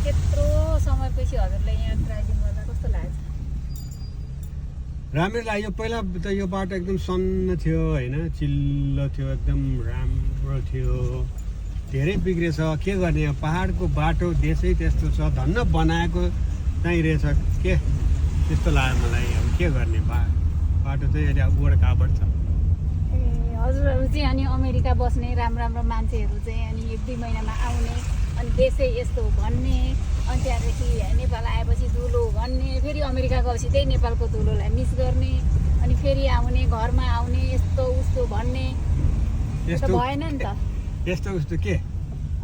त्यत्रो समयपछि हजुरलाई यहाँ ड्राइभिङ गर्दा कस्तो लाग्छ? राम्रै लाग्यो। पहिला त यो बाटो एकदम सन्न थियो होइन, चिल्लो थियो, एकदम राम्रो थियो। धेरै बिग्रेछ, के गर्ने? पहाडको बाटो देशै त्यस्तो छ, धन्न बनाएको चाहिँ रहेछ के त्यस्तो लाग्यो मलाई। अब के गर्ने? बाटो चाहिँ अहिले उबड खाबड छ। ए हजुरहरू चाहिँ अनि अमेरिका बस्ने राम्रो मान्छेहरू चाहिँ अनि 1-2 महिनामा आउने, अनि देशै यस्तो भन्ने, अनि त्यहाँदेखि नेपाल आएपछि धुलो भन्ने, फेरि अमेरिका गएपछि त्यही नेपालको धुलोलाई मिस गर्ने, अनि फेरि आउने, घरमा आउने, यस्तो उस्तो भन्ने त भएन नि त। यस्तो उस्तो के?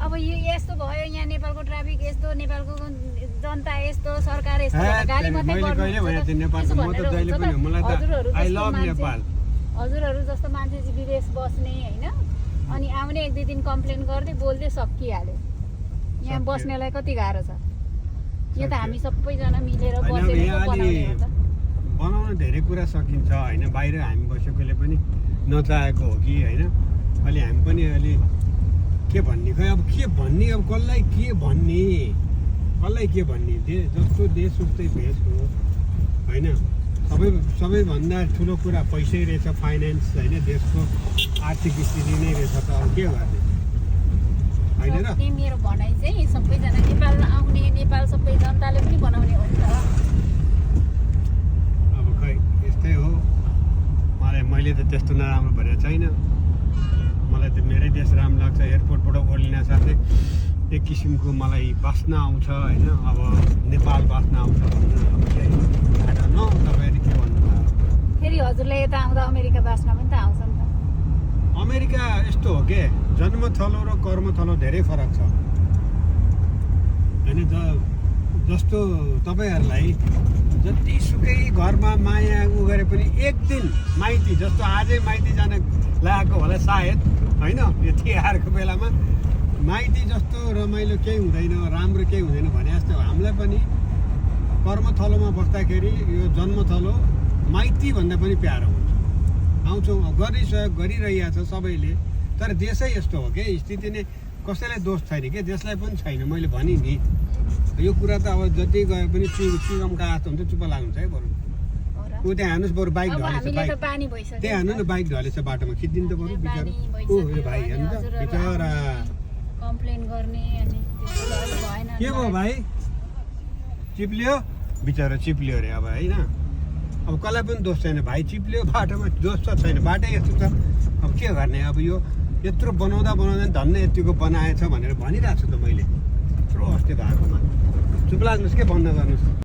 अब यो यस्तो भयो, यहाँ नेपालको ट्राफिक यस्तो, नेपालको जनता यस्तो, सरकार यस्तो, गाली मात्रै हजुरहरू जस्तो मान्छे चाहिँ विदेश बस्ने होइन, अनि आउने 1-2 दिन कम्प्लेन गर्दै बोल्दै सकिहाल्यो। यहाँ बस्नेलाई कति गाह्रो छ। यो त हामी सबैजना मिलेर बसेर बनाउन धेरै कुरा सकिन्छ होइन। बाहिर हामी बसेकोले पनि नचाहेको हो कि होइन। अलि हामी पनि अलि के भन्ने, खै अब के भन्ने, अब कसलाई के भन्ने जस्तो देश उस्तै भेष हो होइन। सबैभन्दा ठुलो कुरा पैसै रहेछ, फाइनेन्स होइन, देशको आर्थिक स्थिति नै रहेछ त अब के गर्ने होइन र। मेरो भनाइ चाहिँ सबैजना नेपाल आउने, नेपाल सबै जनताले पनि बनाउने हो नि त। अब खै यस्तै हो। मैले त त्यस्तो नराम्रो भनेको छैन। मलाई त मेरै देश राम्रो लाग्छ। एयरपोर्टबाट ओर्लिन साथै एक किसिमको मलाई बास्ना आउँछ होइन। अब नेपाल बास्ना आउँछ भन्नु तपाईँले के भन्नुभयो? फेरि हजुरलाई यता आउँदा अमेरिका बास्ना पनि त आउँछ नि त। अमेरिका यस्तो हो के, जन्मथलो र कर्मथलो धेरै फरक छ होइन। जस्तो तपाईँहरूलाई जतिसुकै घरमा माया गरे पनि एक दिन माइती, जस्तो आजै माइती जान लागेको होला सायद होइन, यो तिहारको बेलामा माइती जस्तो रमाइलो केही हुँदैन, राम्रो केही हुँदैन भने जस्तो हामीलाई पनि कर्मथलोमा बस्दाखेरि यो जन्मथलो माइती भन्दा पनि प्यारो हुन्छ। आउँछौँ, गरिरहेको छ सबैले, तर देशै यस्तो हो क्या। स्थिति नै कसैलाई दोष छैन क्या, देशलाई पनि छैन। मैले भने नि यो कुरा त अब जति गए पनि चुगमका जस्तो हुन्छ, चुप्प लाग्नुहुन्छ है बरु। ऊ त्यहाँ हान्नुहोस् बरु, बाइक ढलेछ, त्यहाँ हान्नु न, बाइक ढलेछ बाटोमा, खिचिदिनु त बरु बिचरा। ऊ यो भाइ हेर्नु त बिचरा कम्प्लेन गर्ने। अनि के भयो भाइ? चिप्लियो बिचरा, चिप्लियो अरे अब होइन। अब कसलाई पनि दोष छैन, भाइ चिप्लियो बाटोमा, दोष त छैन, बाटै यस्तो छ। अब के गर्ने? अब यो यत्रो बनाउँदा धन्न यतिको बनाएछ भनेर भनिरहेको छु त मैले, यत्रो अस्ति भएकोमा। चुप लाग्नुहोस् के, बन्द गर्नुहोस्।